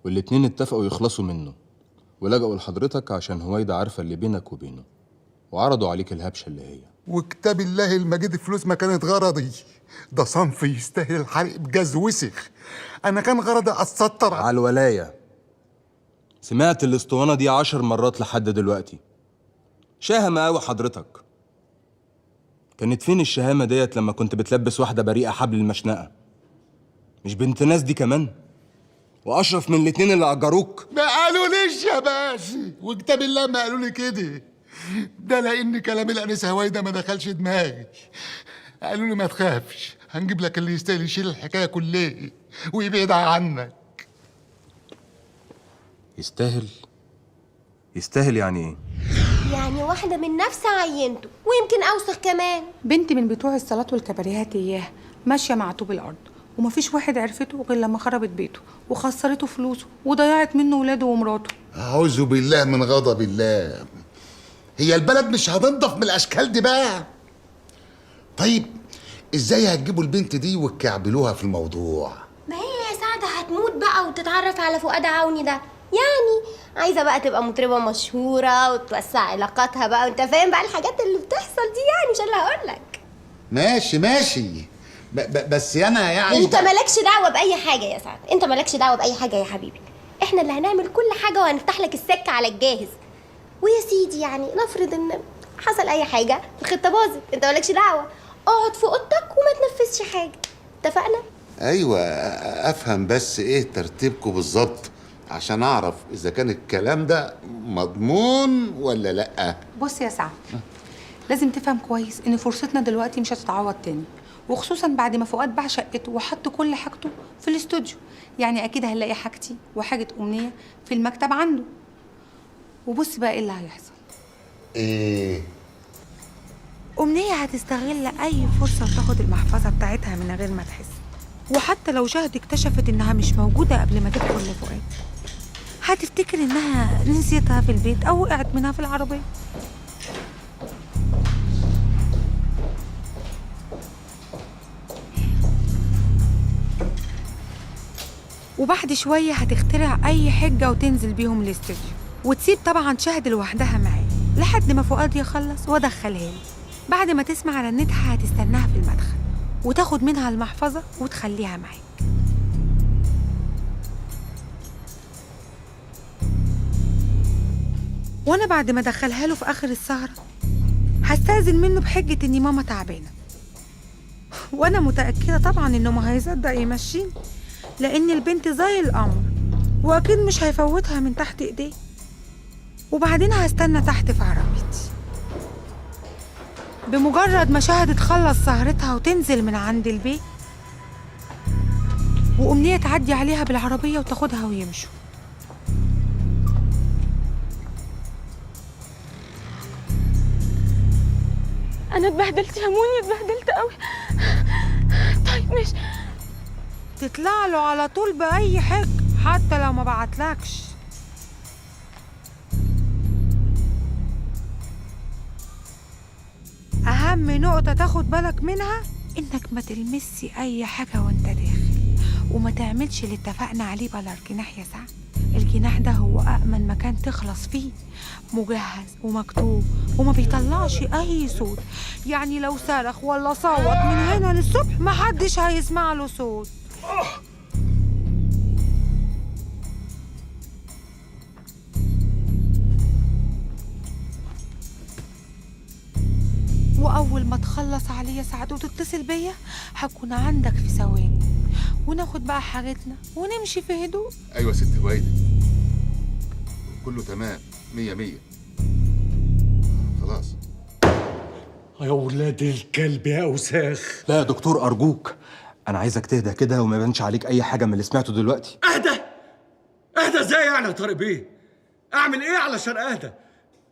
والاتنين اتفقوا يخلصوا منه، ولجأوا لحضرتك عشان هويدا عارفة اللي بينك وبينه، وعرضوا عليك الهبشة اللي هي. وكتاب الله المجيد الفلوس ما كانت غرضي، ده صنف يستاهل الحرق بجاز وسخ. انا كان غرضي اتستر على الولاية. سمعت الاسطوانة دي 10 مرات لحد دلوقتي. شهامة قوي حضرتك. كانت فين الشهامة ديت لما كنت بتلبس واحدة بريئة حبل المشنقة؟ مش بنت ناس دي كمان؟ وأشرف من الاتنين اللي أجروك. ما قالوا ليش يا باشا، وكتاب الله ما قالوا لي كده. ده لان كلام الانسة هويدا ما دخلش دماغي. قالوا لي ما تخافش، هنجيب لك اللي يستاهل يشيل الحكاية كلها ويبعدها عنك. يستاهل؟ يستاهل يعني ايه؟ يعني واحدة من نفس عينته ويمكن اوسخ كمان. بنت من بتوع الصالات والكباريهات اياها ماشية مع طوب الارض، ومفيش واحد عرفته غير لما خربت بيته وخسرته فلوسه وضيعت منه ولاده ومراته. اعوذ بالله من غضب الله. هي البلد مش هتنضف من الاشكال دي بقى؟ طيب ازاي هتجيبوا البنت دي وتكعبلوها في الموضوع؟ ما هي يا سعدة هتموت بقى وتتعرف على فؤاد عوني ده، يعني عايزه بقى تبقى مطربه مشهورة وتوسع علاقاتها بقى، وانت فاهم بقى الحاجات اللي بتحصل دي، يعني مش انا هقول لك. ماشي ماشي، بس انا يعني انت مالكش دعوه باي حاجة يا سعد، انت مالكش دعوه باي حاجة يا حبيبي. احنا اللي هنعمل كل حاجة وهنفتح لك السكة على الجاهز. ويا سيدي يعني نفرض ان حصل اي حاجة، الخطة باظت، انت مالكش دعوه، اقعد في اوضتك وما تنفذش حاجة. اتفقنا؟ ايوه افهم، بس ايه ترتيبكم بالظبط عشان اعرف اذا كان الكلام ده مضمون ولا لا؟ بص يا سعد، لازم تفهم كويس ان فرصتنا دلوقتي مش هتتعوض تاني، وخصوصا بعد ما فؤاد باع شقته وحط كل حاجته في الاستوديو. يعني اكيد هنلاقي حاجتي وحاجه امنية في المكتب عنده. وبص بقى ايه اللي هيحصل. ايه؟ امنية هتستغل اي فرصة وتاخد المحفظة بتاعتها من غير ما تحس، وحتى لو شهد اكتشفت انها مش موجودة قبل ما تدخل لفؤاد هتفتكر انها نسيتها في البيت او وقعت منها في العربية. وبعد شوية هتخترع اي حجه وتنزل بيهم الاستوديو، وتسيب طبعا شهد لوحدها معاه لحد ما فؤاد يخلص وادخلها له. بعد ما تسمع رنتها هتستناها في المدخل وتاخد منها المحفظة وتخليها معاك. وانا بعد ما ادخلها له في اخر السهرة هستأذن منه بحجة اني ماما تعبانة، وانا متأكدة طبعا انه ما هيصدق يمشيني، لان البنت زي القمر واكيد مش هيفوتها من تحت ايديه. وبعدين هستنى تحت في عربيتي. بمجرد ما شهد تخلص سهرتها وتنزل من عند البيت، وأمنية تعدي عليها بالعربية وتاخدها ويمشوا. أنا اتبهدلت يا موني، اتبهدلت قوي. طيب ماشي. تطلع له على طول بأي حاجة حتى لو ما بعتلكش. أهم نقطة تاخد بالك منها إنك ما تلمسي أي حاجة وأنت داخل، وما تعملش اللي اتفقنا عليه بلا الجناح يا سعد. الجناح ده هو أأمن مكان تخلص فيه، مجهز ومكتوب وما بيطلعش أي صوت، يعني لو صرخ ولا صوت من هنا للصبح محدش هيسمع له صوت. وأول ما تخلص عليا سعد وتتصل بيا هكون عندك في ثواني، وناخد بقى حاجتنا ونمشي في هدوء. ايوه ست هويدا، كله تمام 100 100. خلاص يا ولاد الكلب يا اوساخ. لا يا دكتور ارجوك، انا عايزك تهدى كده وما يبانش عليك اي حاجة من اللي سمعته دلوقتي. اهدى؟ اهدى ازاي يعني يا طارق بيه؟ اعمل ايه علشان اهدى؟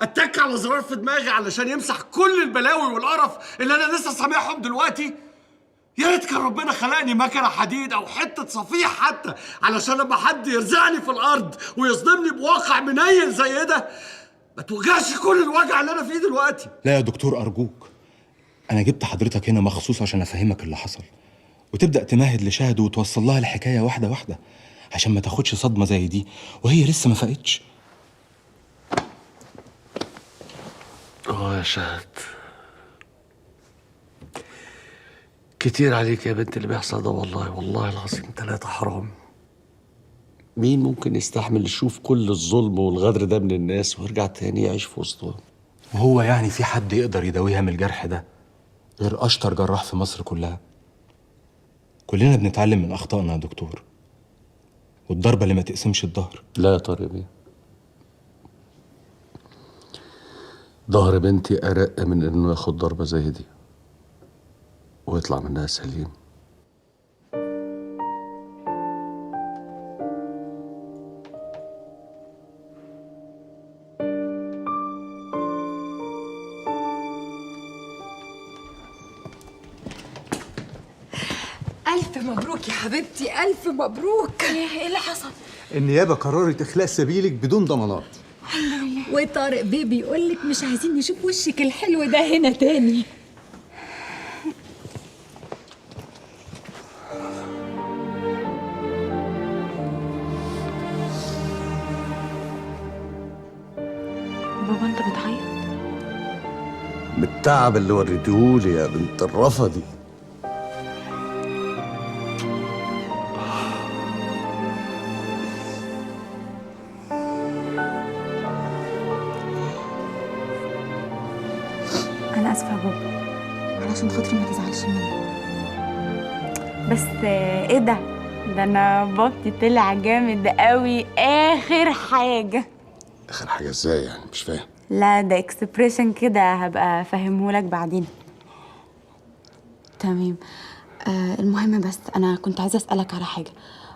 اتك على زرار في دماغي علشان يمسح كل البلاوي والقرف اللي انا لسه سامعهم دلوقتي؟ يا ريت كان ربنا خلقني مكنه حديد او حتة صفيح حتى، علشان لما حد يرزعني في الارض ويصدمني بواقع منيل زي ده ما توجعش كل الوجع اللي انا فيه دلوقتي. لا يا دكتور ارجوك، انا جبت حضرتك هنا مخصوص عشان افهمك اللي حصل، وتبدا تمهد لشهد وتوصل لها الحكاية واحدة واحدة. عشان ما تاخدش صدمة زي دي وهي لسه ما فاقتش. اه يا شهد، كتير عليك يا بنت اللي بيحصل ده، والله والله العظيم 3 حرام. مين ممكن يستحمل يشوف كل الظلم والغدر ده من الناس ويرجع تاني يعيش في وسطهم؟ وهو يعني في حد يقدر يداويها من الجرح ده غير أشطر جراح في مصر كلها؟ كلنا بنتعلم من أخطائنا يا دكتور، والضربة اللي ما تقسمش الظهر. لا يا طارق بيه، ظهر بنتي أرق من إنه ياخد ضربة زي دي ويطلع منها سليم. ألف مبروك يا حبيبتي، ألف مبروك. ايه اللي حصل؟ النيابة قررت إخلاء سبيلك بدون ضمانات. الحمد لله. وطارق بيه بيقول لك مش عايزين نشوف وشك الحلو ده هنا تاني. بابا انت بتعيط؟ بالتعب اللي وريتهولي يا بنت الرفضي. أنا آسفة يا بابا، علشان خاطري ما تزعلش مني. بس إيه ده؟ ده أنا بابتي طلع جامد قوي. آخر حاجة. آخر حاجة إزاي يعني؟ مش فاهم. لا ده expression كده هبقى فاهمهولك بعدين. تمام. المهم بس أنا كنت عايزة أسألك على حاجة.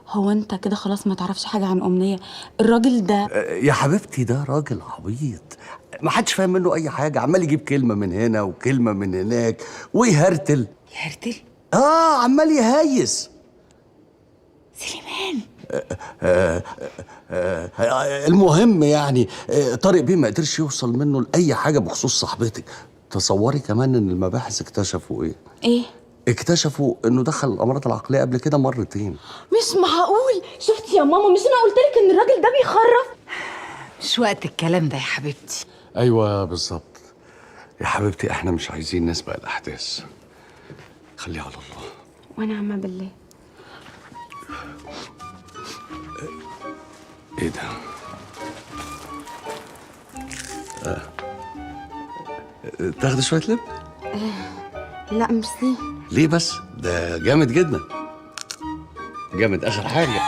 هو أنت كده خلاص ما تعرفش حاجة عن أمنية؟ الراجل ده يا حبيبتي ده راجل عبيط، ما حدش فاهم منه اي حاجة، عمال يجيب كلمة من هنا وكلمه من هناك ويهرتل. يهرتل؟ اه عمال يهيس. سليمان. المهم يعني طارق بيه ما قدرش يوصل منه لاي حاجة بخصوص صاحبتك. تصوري كمان ان المباحث اكتشفوا ايه؟ ايه؟ اكتشفوا انه دخل الامراض العقلية قبل كده مرتين. مش معقول! شفتي يا ماما، مش انا قلت لك ان الراجل ده بيخرف؟ مش وقت الكلام ده يا حبيبتي. ايوه بالظبط يا حبيبتي، احنا مش عايزين نسبق الاحداث، خليها على الله. ونعم بالله. ايه ده؟ تاخدي شوية لب؟ لا ميرسي. ليه بس؟ ده جامد جدا، جامد اخر حاجة.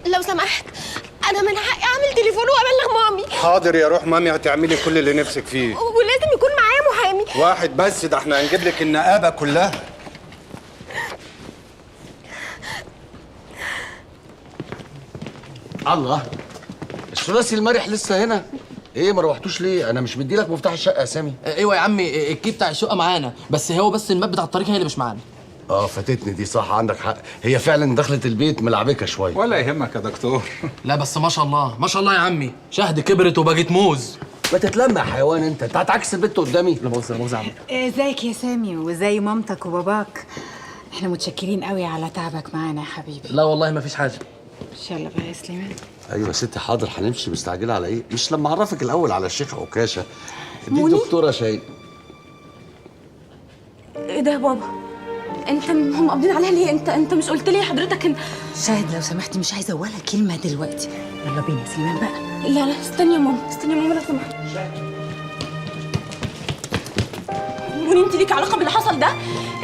لو سمحت انا من حقي اعمل تليفون وابلغ مامي. حاضر يا روح مامي، هتعملي كل اللي نفسك فيه، ولازم يكون معايا محامي واحد بس. ده احنا هنجيب لك النقابة كلها. الله، الثلاثي المرح لسه هنا؟ ايه ما روحتوش ليه؟ انا مش مديلك مفتاح الشقة يا سامي. ايوه يا عمي، ال key بتاع الشقة معانا، بس هو بس ال map بتاع الطريق هي اللي مش معانا. اه فاتتني دي، صح عندك حق، هي فعلا دخلت البيت ملعبكه شوية. ولا يهمك يا دكتور. لا بس ما شاء الله ما شاء الله يا عمي، شهد كبرت وبقت موز. ما تتلم يا حيوان انت، انت هتعكس البت قدامي. لا مؤاخذة لا مؤاخذة يا عمي. ازيك يا سامي وزي مامتك وباباك؟ احنا متشكرين قوي على تعبك معانا يا حبيبي. لا والله ما فيش حاجة. ان شاء الله بقى يا سليمان. ايوه يا ستي حاضر، هنمشي. مستعجلة على ايه؟ مش لما اعرفك الاول على الشيخ عكاشة دي الدكتورة شاهين. ايه ده يا بابا؟ انت هم قابضين عليها ليه؟ انت مش قلت لي حضرتك ان شاهد لو سمحتي مش عايزه ولا كلمة دلوقتي. يلا بينا يا سليمان بقى. لا لا استني يا ماما، استني يا ماما لو سمحت. موني انت ليك علاقة باللي حصل ده؟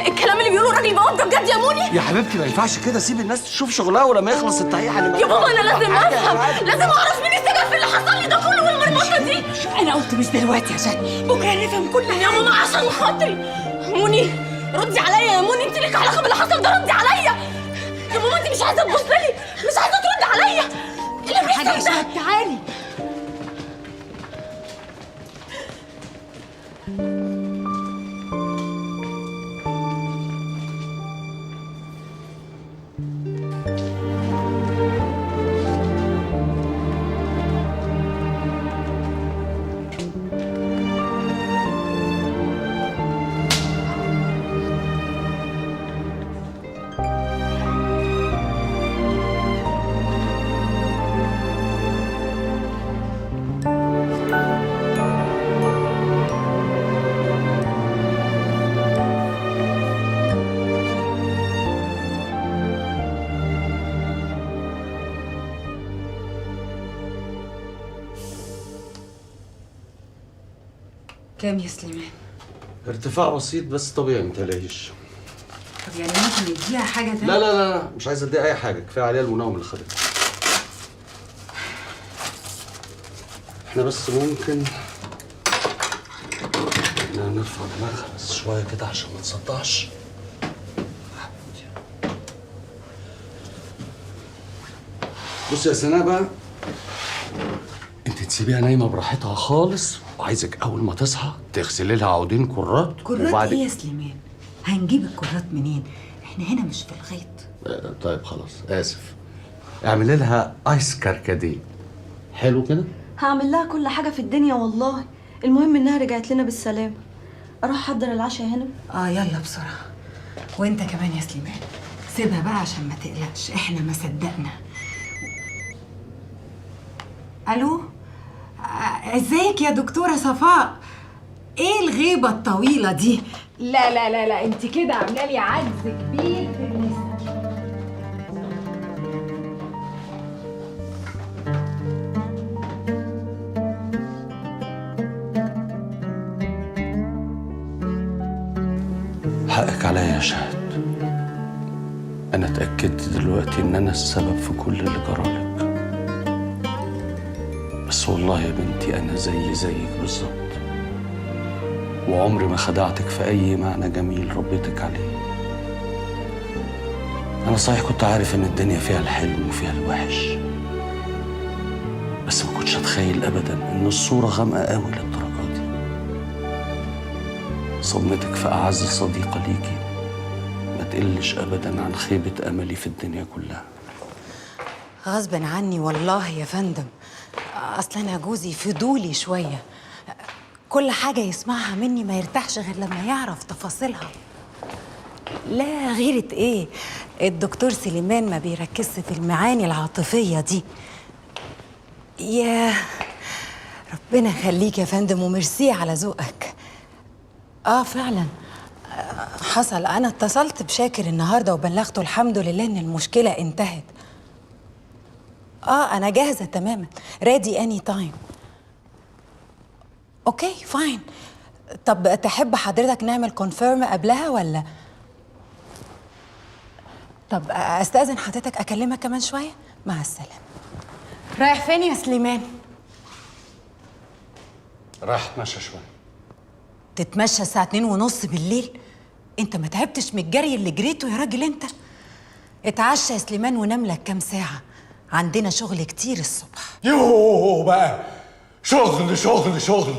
الكلام اللي بيقوله الراجل بواب ده بجد يا موني؟ يا حبيبتي ما ينفعش كده، سيب الناس تشوف شغلها ولما يخلص التحقيق هنبقى. يا بابا انا لازم افهم، لازم اعرف مين السبب في اللي حصل لي ده كله والمرمطه دي. انا قلت مش دلوقتي يا شهد، بكره نفهم كل حاجة. يا ماما عشان خاطري. موني ردي عليا يا موني، انت ليك علاقة باللي حصل ده، ردي عليا يا ماما. انت مش عايزه تبص لي، مش عايزه ترد عليا. ايه اللي بيحصل ده؟ تعالي. كام يا سليمان؟ ارتفاع بسيط بس طبيعي، ما تقلقيش. طب يعني ممكن نديها حاجة تانية؟ لا لا لا، مش عايز اديها اي حاجة، كفاية عليها المنوم اللي خدتها. احنا بس ممكن نرفع دماغها بس شوية كده عشان ما تصدعش. بصي يا سناء بقى، انت تسيبيها نايمة براحتها خالص، وعايزك اول ما تصحى تغسلي لها عودين كرات. كرات ايه يا سليمان؟ هنجيب الكرات منين؟ احنا هنا مش في الغيط. طيب خلاص اسف، اعملي لها ايس كركديه. حلو كده؟ هعمل لها كل حاجة في الدنيا والله، المهم انها رجعت لنا بالسلامة. اروح احضر العشاء هنا؟ يلا بسرعة. وانت كمان يا سليمان سيبها بقى عشان ما تقلقش، احنا ما صدقنا. الو، ازيك يا دكتورة صفاء؟ ايه الغيبة الطويلة دي؟ لا لا لا لا، انت كده عامله لي عجز كبير في النسب. حقك عليا يا شهد، انا اتاكدت دلوقتي ان انا السبب في كل اللي جرالك، بس والله يا بنتي انا زي زيك بالظبط، وعمري ما خدعتك في اي معنى جميل ربيتك عليه. انا صحيح كنت عارف ان الدنيا فيها الحلو وفيها الوحش، بس ما كنتش اتخيل ابدا ان الصورة غامقه قوي للدرجة دي. صدمتك في اعز صديقه ليكي ما تقلش ابدا عن خيبه املي في الدنيا كلها. غصب عني والله يا فندم، اصل انا جوزي فضولي شوية، كل حاجة يسمعها مني ما يرتاحش غير لما يعرف تفاصيلها. لا غيرة ايه، الدكتور سليمان ما بيركزش في المعاني العاطفية دي. يا ربنا يخليك يا فندم، وميرسي على ذوقك. فعلا حصل، انا اتصلت بشاكر النهارده وبلغته الحمد لله ان المشكلة انتهت. انا جاهزة تماما، ready any time. okay fine. طب تحب حضرتك نعمل confirm قبلها ولا؟ طب استاذن حضرتك اكلمك كمان شوية. مع السلامة. رايح فين يا سليمان؟ رايح اتمشى شوية. تتمشى الساعة 2:30 بالليل؟ انت ما تعبتش من الجري اللي جريته يا راجل انت؟ اتعشى يا سليمان ونام لك كام ساعة، عندنا شغل كتير الصبح. يوه بقى، شغل شغل شغل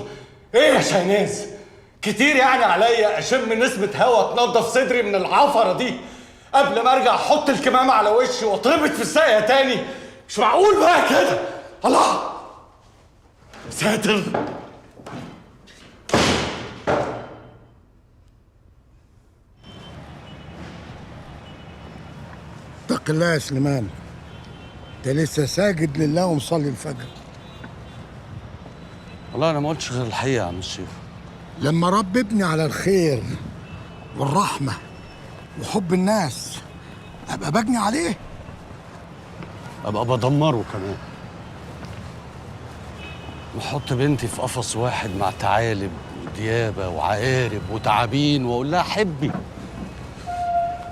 ايه يا شاهناز؟ كتير يعني عليا اشم نسمة هوا تنضف صدري من العفرة دي قبل ما ارجع احط الكمامة على وشي واتربط في الساقية تاني. مش معقول بقى كده. الله ساتر. اتق الله يا سليمان، انت لسه ساجد لله ومصلي الفجر. والله انا ما قلتش غير الحقيقة يا عم الشيخ. لما رب ابني على الخير والرحمة وحب الناس ابقى بجني عليه؟ ابقى بدمره كمان. وحط بنتي في قفص واحد مع ثعالب وديابه وعقارب وتعابين واقول لها حبي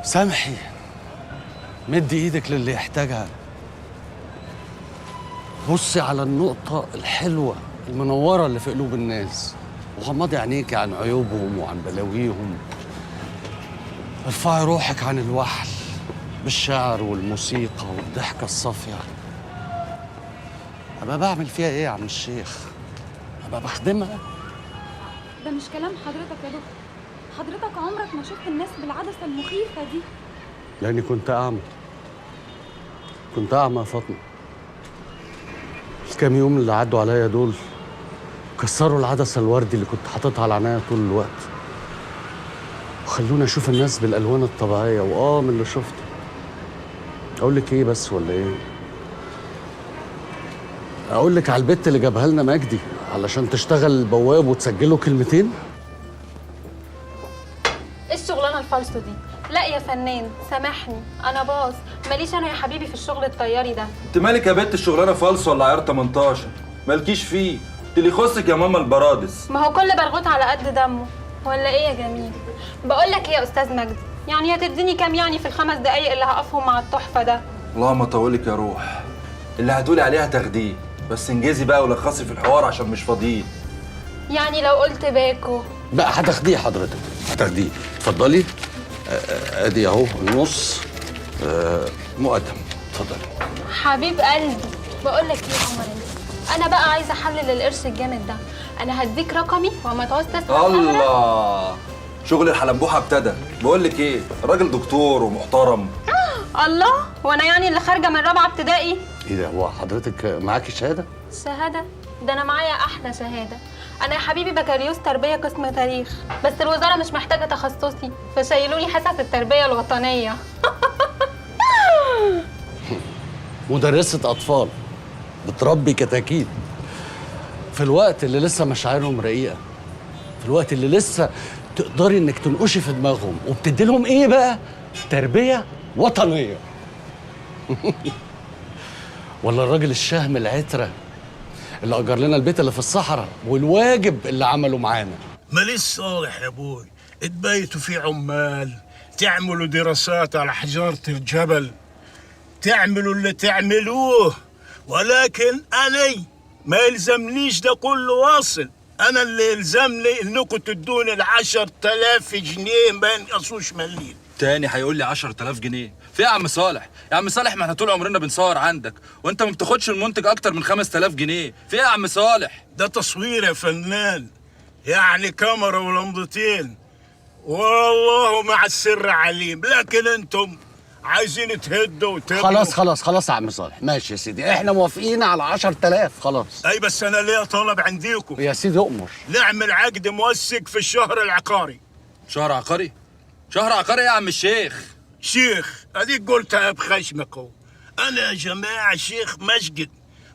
سامحي مدي ايدك للي يحتاجها، بصي على النقطة الحلوة المنورة اللي في قلوب الناس وغمضي عينيكي عن عيوبهم وعن بلاويهم. ارفعي روحك عن الوحل بالشعر والموسيقى والضحكة الصافية. أبقى بعمل فيها إيه يا عم الشيخ؟ أبقى بخدمها؟ ده مش كلام حضرتك يا دكتور، حضرتك عمرك ما شفت الناس بالعدسة المخيفة دي. لأني كنت أعمى، كنت أعمى يا فاطمة. الكام يوم اللي عدوا عليا دول كسروا العدسة الوردي اللي كنت حاططها على عينيا طول الوقت وخلوني أشوف الناس بالألوان الطبيعية. وآه من اللي شفته. أقول لك إيه بس ولا إيه؟ أقول لك على البت اللي جابها لنا مجدي علشان تشتغل بواب وتسجله كلمتين؟ إيه الشغلانة الفالصو دي؟ لا يا فنان سامحني، أنا باص، ماليش أنا يا حبيبي في الشغل الطياري ده. أنت مالك يا بنت؟ الشغلانة فالصو ولا عيار 18؟ مالكيش فيه. اللي يخصك يا ماما البرادس. ما هو كل برغوت على قد دمه، ولا ايه يا جميل؟ بقول لك ايه يا استاذ مجدي، يعني هتديني كام يعني في ال5 دقايق اللي هقفهم مع التحفة ده؟ اللهم طولك يا روح، اللي هتقولي عليها تاخديه، بس انجزي بقى ولخصي في الحوار عشان مش فاضيين. يعني لو قلت باكو بقى هتاخديه حضرتك، هتاخديه. اتفضلي، ادي اهو النص مقدم. اتفضلي حبيب قلبي. بقول لك ايه يا قمر، انا بقى عايزه احلل القرش الجامد ده، انا هديك رقمي وما تعوز تسمع. الله، شغل الحلنبوحه ابتدى. بقول لك ايه، الراجل دكتور ومحترم. الله، وانا يعني اللي خارجه من رابعه ابتدائي؟ ايه ده، هو حضرتك معاكي شهادة؟ شهادة؟ ده انا معايا احلى شهادة. انا يا حبيبي بكالوريوس تربيه قسم تاريخ، بس الوزارة مش محتاجه تخصصي فشيلوني حصص التربية الوطنية. مدرسه اطفال بتربي كتاكيت في الوقت اللي لسه مشاعرهم رقيقه، في الوقت اللي لسه تقدري انك تنقشي في دماغهم، وبتدي لهم ايه بقى؟ تربيه وطنية. ولا الراجل الشهم العترة اللي اجر لنا البيت اللي في الصحراء والواجب اللي عمله معانا. ماليش صالح يا ابوي، تبيتوا في عمال، تعملوا دراسات على حجارة الجبل، تعملوا اللي تعملوه، ولكن أنا ما يلزمنيش ده كله واصل. أنا اللي يلزمني إنكم تدوني 10,000 جنيه ما ينقصوش مليم. تاني هيقول لي 10,000 جنيه؟ في يا عم صالح؟ يا عم صالح ما احنا طول عمرنا بنصور عندك وانت ما بتاخدش المنتج اكتر من 5000 جنيه، في يا عم صالح؟ ده تصوير يا فنان، يعني كاميرا ولمضتين، والله مع السر عليم، لكن انتم عايزين تهدوا وتبنوا. خلاص خلاص خلاص يا عم صالح، ماشي يا سيدي، احنا موافقين على 10,000 خلاص. اي بس انا ليا طلب عنديكم يا سيدي. اؤمر. نعمل عقد موثق في الشهر العقاري. شهر عقاري؟ شهر عقاري يا عم الشيخ؟ شيخ اديك قلتها بخشمك اهو. انا يا جماعة شيخ مسجد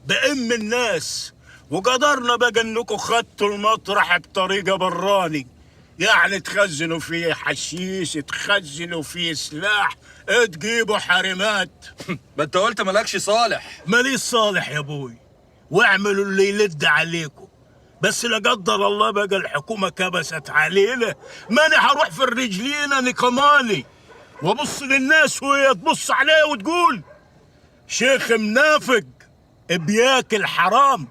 بأم الناس، وقدرنا بقى انكم خدتوا المطرح بطريقة براني، يعني تخزنوا فيه حشيش، تخزنوا فيه سلاح، تجيبوا حريمات. ما انت قلت مالكش صالح. ماليش صالح يا ابوي، واعملوا اللي يلد عليكم، بس لا قدر الله بقى الحكومة كبست علينا، ما انا هروح في الرجلين انا كمالي، وابص للناس وهي تبص عليا وتقول شيخ منافق بياكل حرام.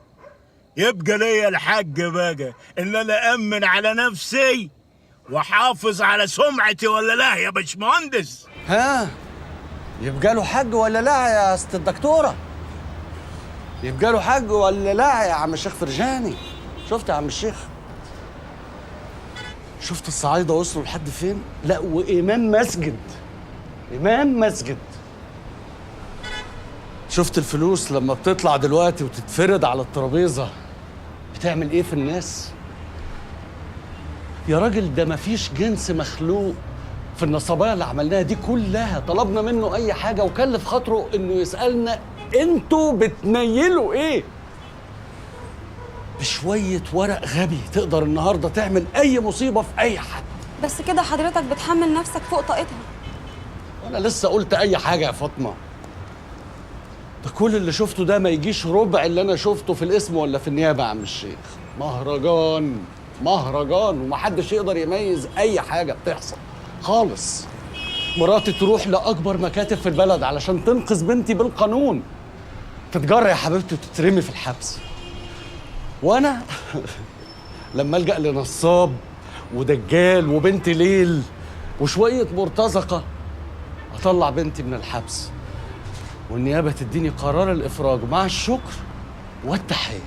يبقى ليا الحق بقى ان انا امن على نفسي وحافظ على سمعتي، ولا لا يا باشمهندس؟ ها، يبقى له حق ولا لا يا ست الدكتورة؟ يبقى له حق ولا لا يا عم الشيخ فرجاني؟ شفت يا عم الشيخ؟ شفت الصعايده وصلوا لحد فين؟ لا وامام مسجد، امام مسجد. شفت الفلوس لما بتطلع دلوقتي وتتفرد على الترابيزة بتعمل ايه في الناس؟ يا راجل ده مفيش جنس مخلوق في النصبايا اللي عملناها دي كلها طلبنا منه اي حاجة وكلف خاطره انه يسالنا انتوا بتنيلوا ايه؟ بشوية ورق غبي تقدر النهارده تعمل اي مصيبة في اي حد. بس كده حضرتك بتحمل نفسك فوق طاقتها. وانا لسه قلت اي حاجة يا فاطمة؟ ده كل اللي شفته ده ما يجيش ربع اللي انا شفته في القسم ولا في النيابة يا عم الشيخ. مهرجان مهرجان، ومحدش يقدر يميز اي حاجة بتحصل خالص. مراتي تروح لاكبر مكاتب في البلد علشان تنقذ بنتي بالقانون، تتجرى يا حبيبتي وتترمي في الحبس. وانا لما الجا لنصاب ودجال وبنت ليل وشوية مرتزقة اطلع بنتي من الحبس، والنيابه تديني قرار الافراج مع الشكر والتحيه.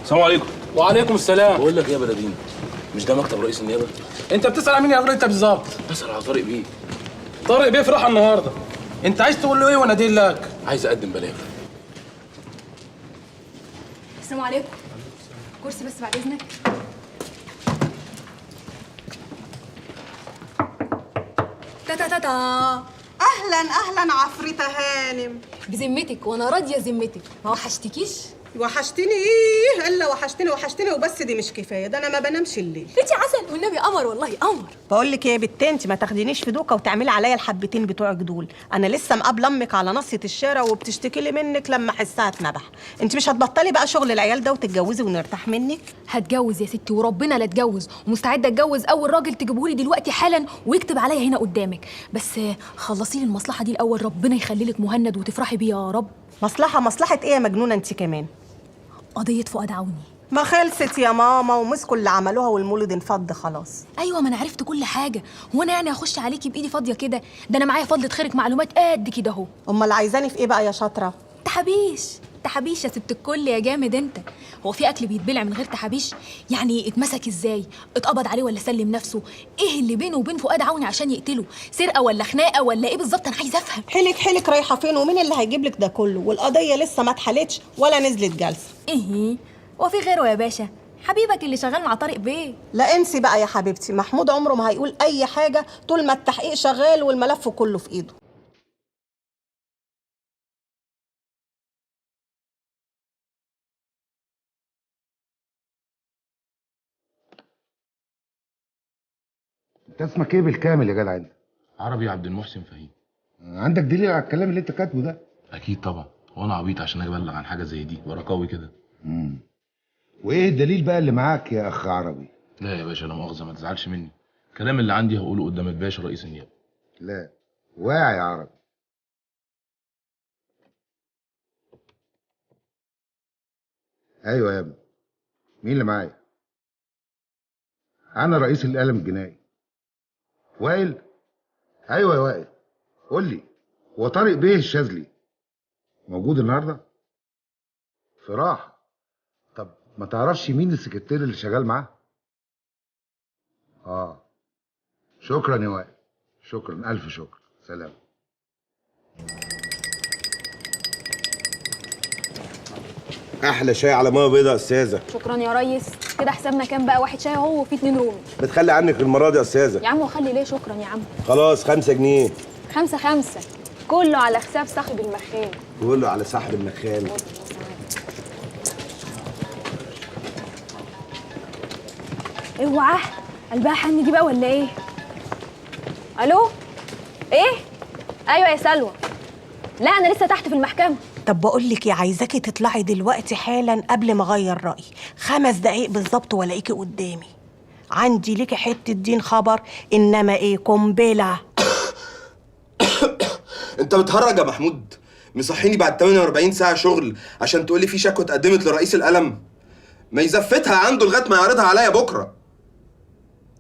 السلام عليكم. وعليكم السلام. بقول لك ايه يا بلدين، مش ده مكتب رئيس النيابة؟ انت بتسال على مين يا راجل انت بالظبط؟ بسال على طارق بيه. طارق بيه في راحة النهارده. انت عايز تقول له ايه وانا ادين لك؟ عايز اقدم بلاغ. السلام عليكم. كرسي بس بعد اذنك. تا تا تا تا. اهلا اهلا عفريتة هانم. بذمتك وانا راضية ذمتك، ما وحشتكيش؟ وحشتني ايه؟ الا وحشتني وحشتني وبس، دي مش كفاية، ده انا ما بنامش الليل. انت عسل والنبي قمر، والله قمر. بقول لك ايه يا بت، انت ما تاخدينيش في دوكه وتعملي عليا الحبتين بتوعك دول. انا لسه مقابله امك على نصية الشارع وبتشتكي لي منك لما احسها اتنبح. انت مش هتبطلي بقى شغل العيال ده وتتجوزي ونرتاح منك؟ هتجوز يا ستي وربنا لا اتجوز، ومستعده اتجوز اول راجل تجيبهولي دلوقتي حالا ويكتب عليا هنا قدامك، بس خلصي لي المصلحة دي الاول. ربنا يخلي لك مهند وتفرحي بيه يا رب. مصلحة؟ مصلحة ايه يا مجنونة انت كمان؟ قضية فؤاد عوني. ما خلصت يا ماما، ومسكوا اللي عملوها والمولد انفض خلاص. ايوه ما انا عرفت كل حاجة، هو انا يعني هخش عليكي بايدي فاضية كده؟ ده انا معايا فضلة خيرك معلومات قد كده اهو. امال عايزاني في ايه بقى يا شاطرة؟ تحابيش تحابيش يا ست الكل يا جامد انت. هو في اكل بيتبلع من غير تحابيش؟ يعني اتمسك ازاي؟ اتقبض عليه ولا سلم نفسه؟ ايه اللي بينه وبين فؤاد عوني عشان يقتله؟ سرقه ولا خناقه ولا ايه بالظبط؟ انا عايزه افهم. حيلك حيلك رايحة فين؟ ومين اللي هيجيب لك ده كله؟ والقضية لسه ما اتحلتش ولا نزلت جلسه. ايه وفي غيره يا باشا؟ حبيبك اللي شغال مع طارق بيه. لا انسي بقى يا حبيبتي، محمود عمره ما هيقول اي حاجة طول ما التحقيق شغال والملف كله في ايده. انت اسمك ايه بالكامل يا جدع انت؟ عربي عبد المحسن فهيم. عندك دليل على الكلام اللي انت كاتبه ده؟ اكيد طبعا، وانا عبيط عشان ابلغ عن حاجة زي دي ورقاوي كده. وايه الدليل بقى اللي معاك يا اخ عربي؟ لا يا باشا لا مؤاخذة، ما تزعلش مني، الكلام اللي عندي هقوله قدام الباشا رئيس النيابة. لا واعي يا عربي. ايوه يا ابني، مين اللي معايا؟ انا رئيس القلم الجنائي. وائل؟ ايوه يا وائل، قول لي، هو طارق بيه الشاذلي موجود النهارده؟ في راحة. طب ما تعرفش مين السكرتير اللي شغال معاه؟ اه شكرا يا وائل، شكرا، الف شكر، سلام. احلى شاي على مية بيضاء يا استاذه. شكرا يا ريس. كده حسابنا كام بقى؟ واحد شاي اهو وفي 2 رومي. بتخلي عنك المرة دي يا استاذه. يا عم وخلي ليه؟ شكرا يا عم. خلاص 5 جنيه. 5 5 كله على حساب صاحب المخان. كله على صاحب المخان. اوعى قلبها حن دي بقى ولا ايه؟ الو؟ ايه؟ ايوه يا سلوى. لا انا لسه تحت في المحكمة. طب بقول لك ايه، عايزاكي تطلعي دلوقتي حالا قبل ما اغير رايي، 5 دقايق بالظبط والاقيكي قدامي. عندي ليكي حتة دين خبر، انما ايه، قنبلة. انت بتهرج يا محمود؟ مصحيني بعد 48 ساعة شغل عشان تقولي في شكوى اتقدمت لرئيس القلم؟ ما يزفتها عنده لغاية ما يعرضها عليا بكره.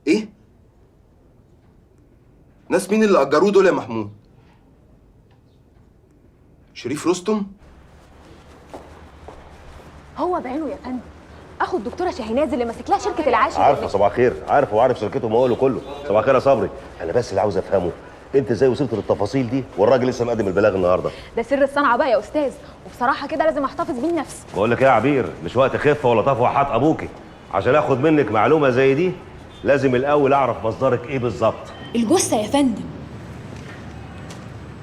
ايه؟ ناس مين اللي اجروه دول يا محمود؟ شريف رستم؟ هو بعينه يا فندم، اخو الدكتورة شاهيناز اللي ماسك لها شركة العاشر. عارفه صباح الخير، عارفه وعارف شركته ومقاوله كله. صباح الخير يا صبري. انا بس اللي عاوز افهمه، انت ازاي وصلت للتفاصيل دي والراجل لسه مقدم البلاغ النهارده؟ ده سر الصنعة بقى يا استاذ، وبصراحة كده لازم احتفظ بيه لنفسي. بقول لك ايه يا عبير، مش وقت خفه ولا طفوه حط ابوكي. عشان اخد منك معلومة زي دي لازم الاول اعرف مصدرك ايه بالظبط. الجثة يا فندم.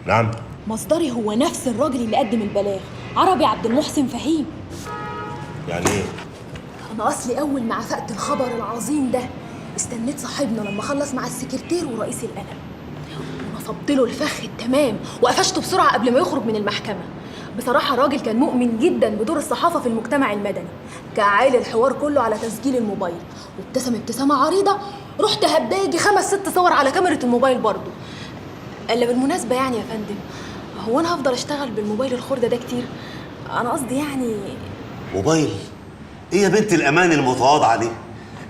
نعم؟ مصدري هو نفس الراجل اللي قدم البلاغ، عربي عبد المحسن فهيم. يعني ايه؟ انا اصلي اول ما عفقت الخبر العظيم ده استنيت صاحبنا لما خلص مع السكرتير ورئيس القلم، ونصبت له الفخ التمام وقفشته بسرعة قبل ما يخرج من المحكمة. بصراحة الراجل كان مؤمن جدا بدور الصحافة في المجتمع المدني، كعال الحوار كله على تسجيل الموبايل، وابتسم ابتسامة عريضة. رحت هباجي 5 6 صور على كاميرا الموبايل برضه. الا بالمناسبة يعني يا فندم، هو انا هفضل اشتغل بالموبايل الخرده ده كتير؟ انا قصدي يعني موبايل ايه يا بنت الامان المتواضعة دي؟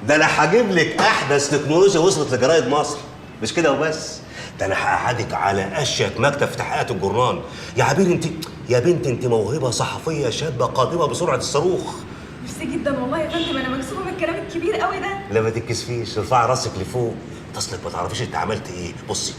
ده انا هجيب لك احدث تكنولوجيا وصلت لجرايد مصر. مش كده وبس، ده انا هقعدك على اشيك مكتب في تحقيقات الجرنان. يا عبير انت يا بنت انت موهبة صحفية شابه قادمة بسرعة الصاروخ. ميرسي جدا والله يا فندم، انا مكسوفه من الكلام الكبير قوي ده. لا ما تتكسفيش، ارفعي راسك لفوق، اصلك ما تعرفيش انت عملت ايه. بصي،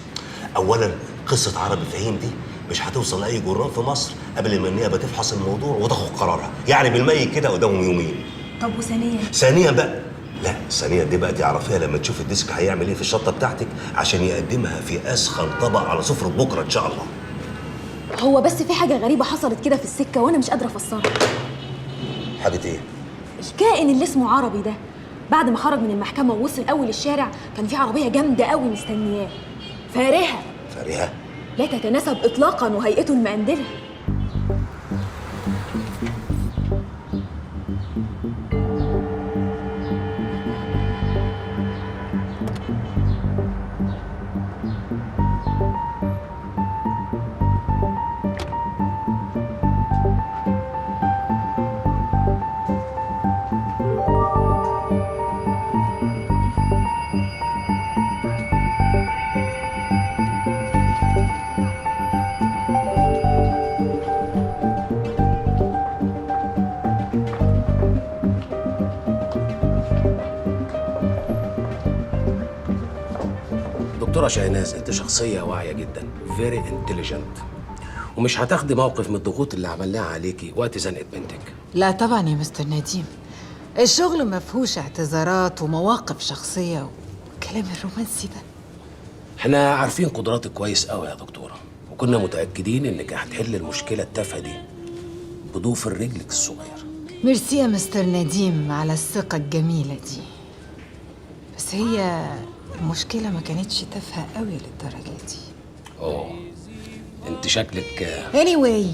اولا قصة عربي فهيم دي مش هتوصل لاي جران في مصر قبل ما النيابة تفحص الموضوع وتاخد قرارها، يعني بالميت كده قدامهم يومين. طب وثانيا؟ ثانيا بقى، لا ثانيا دي بقى تعرفيها لما تشوف ال desk هيعمل ايه في الشطه بتاعتك عشان يقدمها في اسخن طبق على سفره بكره ان شاء الله. هو بس في حاجة غريبة حصلت كده في السكة وانا مش قادرة افسرها. حاجة ايه؟ الكائن اللي اسمه عربي ده بعد ما خرج من المحكمة ووصل اول الشارع كان في عربية جامدة قوي مستنياه، فارهه. فارهه؟ لا تتناسب اطلاقا وهيئته المقندله. دكتورة شاهناز، انت شخصية واعية جدا، very intelligent، ومش هتاخدي موقف من الضغوط اللي عملناها عليكي وقت زنقة بنتك. لا طبعا يا مستر نديم، الشغل ما فيهوش اعتذارات ومواقف شخصية والكلام الرومانسي ده. احنا عارفين قدراتك كويس قوي يا دكتورة، وكنا متأكدين انك هتحل المشكلة التافهة دي بضوفر رجلك الصغير. ميرسي يا مستر نديم على الثقة الجميلة دي، بس هي المشكلة ما كانتش تافهة قوي للدرجة دي. اوه، انت شكلك anyway.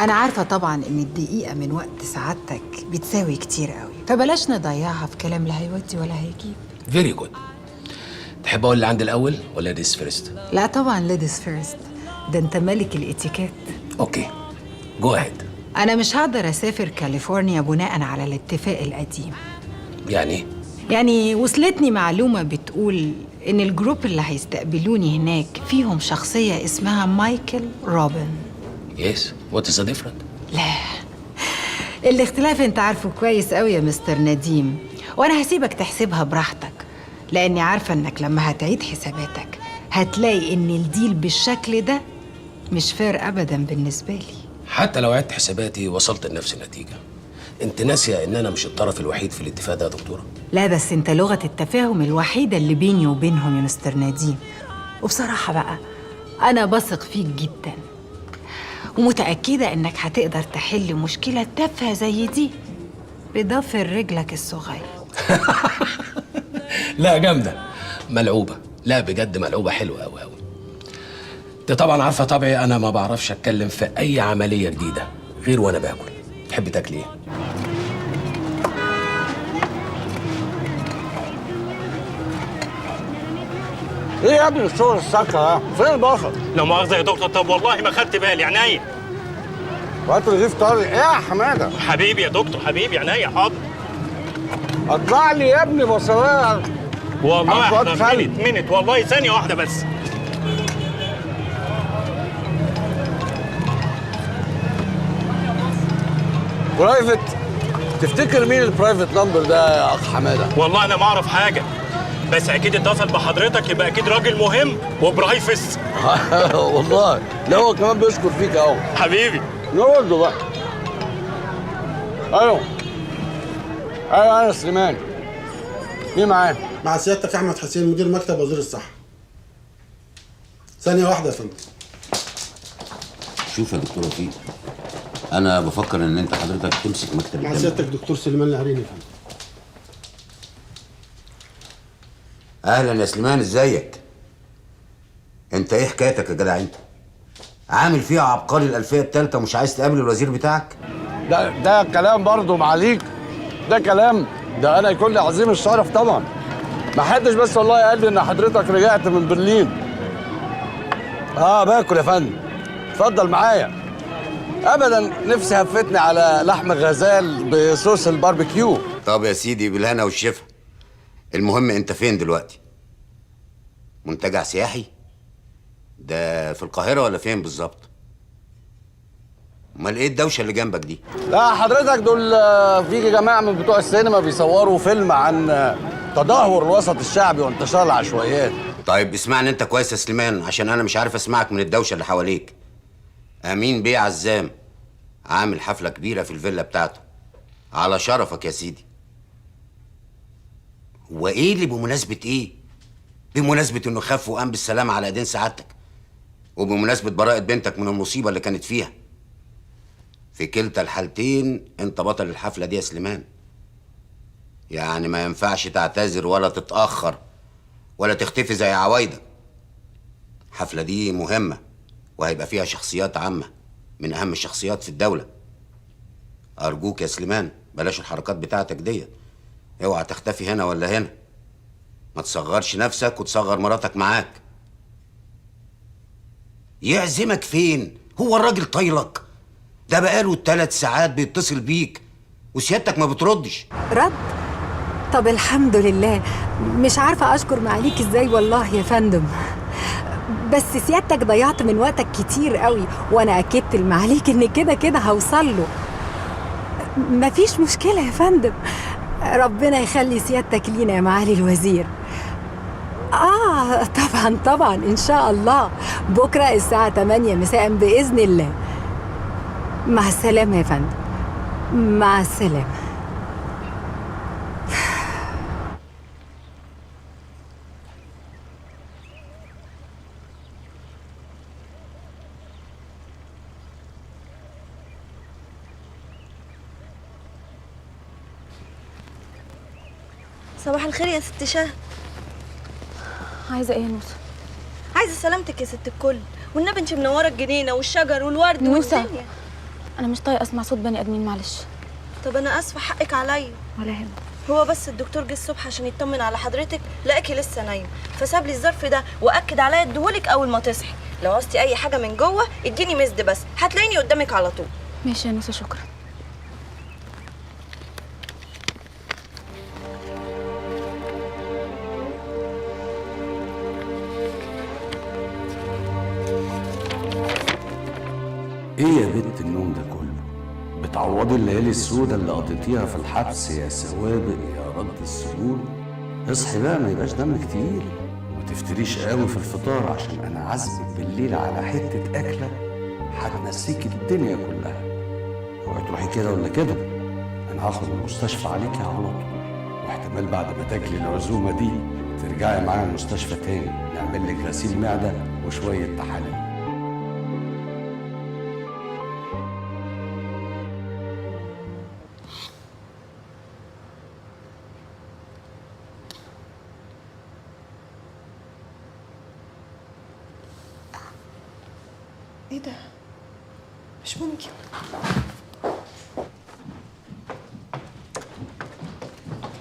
أنا عارفة طبعا إن الدقيقة من وقت سعادتك بتساوي كتير قوي، فبلاش نضيعها في كلام لا هيودي ولا هيجيب. very good. تحب أقول اللي عندي الأول ولا ladies first؟ لا طبعا ladies first، ده أنت ملك الاتيكيت. okay، go ahead. أنا مش هقدر أسافر كاليفورنيا بناء على الاتفاق القديم. يعني إيه؟ يعني وصلتني معلومة بتقول إن ال group اللي هيستقبلوني هناك فيهم شخصية اسمها مايكل روبن. yes، what is the different؟ لا، الاختلاف انت عارفه كويس قوي يا مستر نديم، وانا هسيبك تحسبها براحتك، لاني عارفه انك لما هتعيد حساباتك هتلاقي ان ال deal بالشكل ده مش fair ابدا بالنسبة لي. حتى لو عدت حساباتي وصلت لنفس النتيجة. انت ناسيه ان انا مش الطرف الوحيد في الاتفاق ده يا دكتورة؟ لا بس انت لغة التفاهم الوحيدة اللي بيني وبينهم يا مستر نديم، وبصراحة بقى انا بثق فيك جدا ومتأكدة إنك هتقدر تحل مشكلة تافهة زي دي بضفر رجلك الصغير. لا جامدة، ملعوبة، لا بجد ملعوبة حلوة أوي أوي. أنت طبعا عارفة طبعي، أنا ما بعرفش أتكلم في أي عملية جديدة غير وأنا باكل. تحبي تاكلي إيه؟ ايه يا ابني الشغل السكة ده؟ فين البصل؟ لا مؤاخذة يا دكتور، طب والله ما خدت بالي، عينيا. وقت رغيف طارق، ايه يا حمادة؟ حبيبي يا دكتور، حبيبي عينيا، حاضر. اطلع لي يا ابني بصلايه. والله احنا minute والله ثانية واحدة بس. private، تفتكر مين ال private number ده يا اخ حمادة؟ والله انا ما اعرف حاجة، بس اكيد اتصل بحضرتك يبقى اكيد راجل مهم و private. والله لا هو كمان بيشكر فيك اهو حبيبي. نرده بقى. ايوه ايوه، انا سليمان. مين معايا؟ مع سيادتك احمد حسين، مدير مكتب وزير الصحة. ثانية واحدة يا فندم. شوف يا دكتور وفيق، انا بفكر ان انت حضرتك تمسك مكتب مع سيادتك دكتور سليمان العريني يا فندم. اهلا يا سليمان، ازيك؟ انت ايه حكايتك يا جدع؟ انت عامل فيها عبقري الالفية الثالثة ومش عايز تقابل الوزير بتاعك؟ ده كلام برضه معاليك، ده كلام، ده انا يكون لي عظيم الشرف طبعا. ما حدش بس والله قال لي ان حضرتك رجعت من برلين. باكل يا فندم، اتفضل معايا. ابدا نفسي هفتني على لحم غزال بصوص الباربيكيو. طب يا سيدي بالهنا والشفا. المهم انت فين دلوقتي؟ منتجع سياحي؟ ده في القاهرة ولا فين بالظبط؟ امال ايه الدوشة اللي جنبك دي؟ لا حضرتك دول في جماعة من بتوع السينما بيصوروا فيلم عن تدهور الوسط الشعبي وانتشار العشوائيات. طيب اسمعني انت كويس يا سليمان، عشان انا مش عارف اسمعك من الدوشة اللي حواليك. امين بيه عزام عامل حفلة كبيرة في الفيلا بتاعته على شرفك يا سيدي. هو ايه اللي بمناسبة ايه؟ بمناسبة انه خف وقام بالسلامة على ايدين سعادتك، وبمناسبة براءة بنتك من المصيبة اللي كانت فيها. في كلتا الحالتين انت بطل الحفلة دي يا سليمان. يعني ما ينفعش تعتذر ولا تتاخر ولا تختفي زي عوايدك. الحفلة دي مهمة وهيبقى فيها شخصيات عامة من اهم الشخصيات في الدولة. ارجوك يا سليمان بلاش الحركات بتاعتك دي، اوعى تختفي هنا ولا هنا، ما تصغرش نفسك وتصغر مراتك معاك. يعزمك فين؟ هو الراجل طايلك؟ ده بقاله 3 ساعات بيتصل بيك وسيادتك ما بتردش. رد؟ طب الحمد لله. مش عارفة أشكر معاليك إزاي والله يا فندم، بس سيادتك ضيعت من وقتك كتير قوي، وأنا أكدت لمعاليك إن كده كده هوصل له. مفيش مشكلة يا فندم، ربنا يخلي سيادتك لينا يا معالي الوزير. طبعا طبعا إن شاء الله بكرة الساعة 8 مساء بإذن الله. مع السلامة يا فندم، مع السلامة. صباح الخير يا ست شهد. عايزه ايه يا نوسه؟ عايزه سلامتك يا ست الكل، والنبي انت منورة الجنينة والشجر والورد والدنيا. انا مش طايقة اسمع صوت بني ادمين، معلش. طب انا اسفه، حقك عليا. ولا يهمك. هو بس الدكتور جه الصبح عشان يطمن على حضرتك، لقاكي لسه نايمة، فساب لي الظرف ده واكد عليا اديهولك اول ما تصحي. لو عوزتي اي حاجة من جوه اديني مسد بس، هتلاقيني قدامك على طول. ماشي يا نوسه، شكرا. ايه يا بنت النوم ده كله؟ بتعوضي الليالي السودة اللي قضيتيها في الحبس يا سوابق يا رد السجون. اصحي بقى، ما يبقاش دمك تقيل، وما تفتريش قوي في الفطار عشان انا عازمك بالليل على حتة أكلة هتنسيكي الدنيا كلها. اوعي تروحي كده ولا كده، انا هاخد المستشفى عليكي على طول، واحتمال بعد ما تاكلي العزومة دي ترجعي معايا المستشفى تاني، نعمل لك غسيل معدة وشوية تحاليل. ايه ده؟ مش ممكن.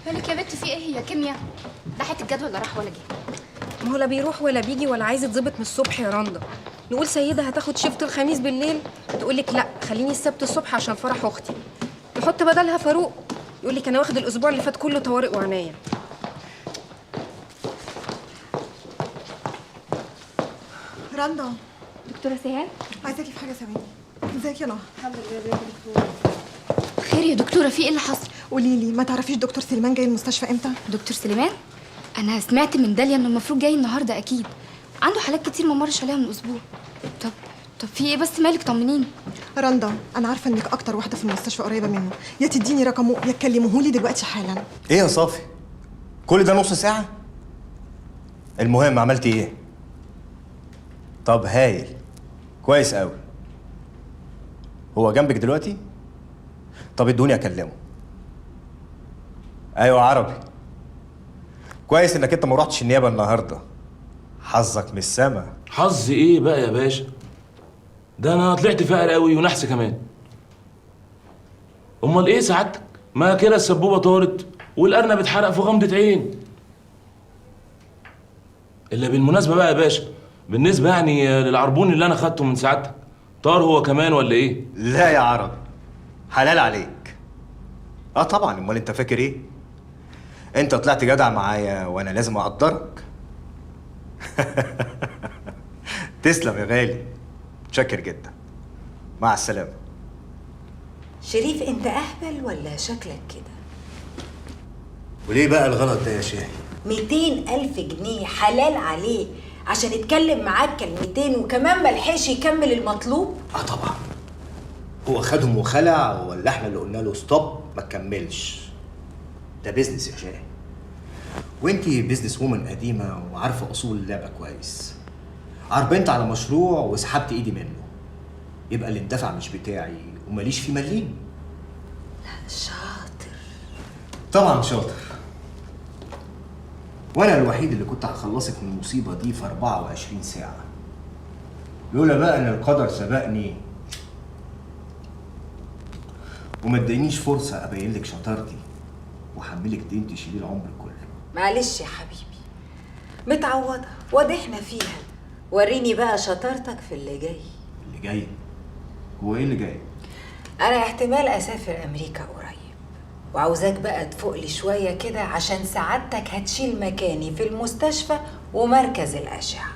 مالك يا بنت، في ايه؟ هي كيمياء ده حتة الجدول لا راح ولا جه. ما هو لا بيروح ولا بيجي ولا عايز يتظبط من الصبح يا رندا. نقول سيده هتاخد شيفت الخميس بالليل، تقول لك لا خليني السبت الصبح عشان فرح اختي. نحط بدلها فاروق، يقول لك انا واخد الاسبوع اللي فات كله طوارئ وعناية. رندا. دكتورة سهام، عايزاكي في حاجة ثواني. ازيك يا نهى؟ الحمد لله. ازيك يا دكتورة؟ خير يا دكتورة، في ايه اللي حصل؟ قولي لي، ما تعرفيش دكتور سليمان جاي المستشفى امتى؟ دكتور سليمان؟ انا سمعت من داليا انه المفروض جاي النهارده، اكيد عنده حالات كتير ما مرش عليها من اسبوع. طب في ايه بس، مالك؟ طمنيني. رندا، انا عارفه انك اكتر واحدة في المستشفى قريبه منه، يا تديني رقمه يا تكلمهولي دلوقتي حالا. ايه يا صافي؟ كل ده نص ساعة؟ المهم عملتي ايه؟ طب هايل، كويس قوي. هو جنبك دلوقتي؟ طب ادوني اكلمه. ايوه عربي، كويس انك انت ما رحتش النيابة النهارده، حظك من السما. حظ ايه بقى يا باشا؟ ده انا طلعت فقر قوي ونحس كمان. امال ايه سعادتك؟ ما كده السبوبه طارت والارنب اتحرق في غمضه عين. الا بالمناسبة بقى يا باشا، بالنسبة يعني للعربون اللي انا خدته من سعادتك، طار هو كمان ولا ايه؟ لا يا عربي، حلال عليك. اه طبعا، امال انت فاكر ايه؟ انت طلعت جدع معايا وانا لازم اقدرك. تسلم يا غالي، متشكر جدا، مع السلامة. شريف انت اهبل ولا شكلك كده؟ وليه بقى الغلط ده يا شاهي؟ 200,000 جنيه حلال عليه عشان يتكلم معاك كلمتين وكمان ملحقش يكمل المطلوب؟ اه طبعا، هو خدهم وخلع ولا احنا اللي قلنا له stop ما تكملش؟ ده business يا شاهي، وانتي business woman قديمة وعارفه اصول اللعبة كويس. عربنت على مشروع وسحبت ايدي منه، يبقى اللي اندفع مش بتاعي وماليش في مليم. لا شاطر. طبعا شاطر، وانا الوحيد اللي كنت هخلصك من المصيبة دي في 24 ساعة، لولا بقى ان القدر سبقني وما ادانيش فرصة ابين لك شطارتي واحملك دين تشيليه العمر كله. معلش يا حبيبي، متعوضه واضحنا فيها. وريني بقى شطارتك في اللي جاي. اللي جاي؟ هو ايه اللي جاي؟ انا احتمال اسافر امريكا قريب، وعاوزاك بقى تفوق لي شوية كده عشان سعادتك هتشيل مكاني في المستشفى ومركز الاشعة.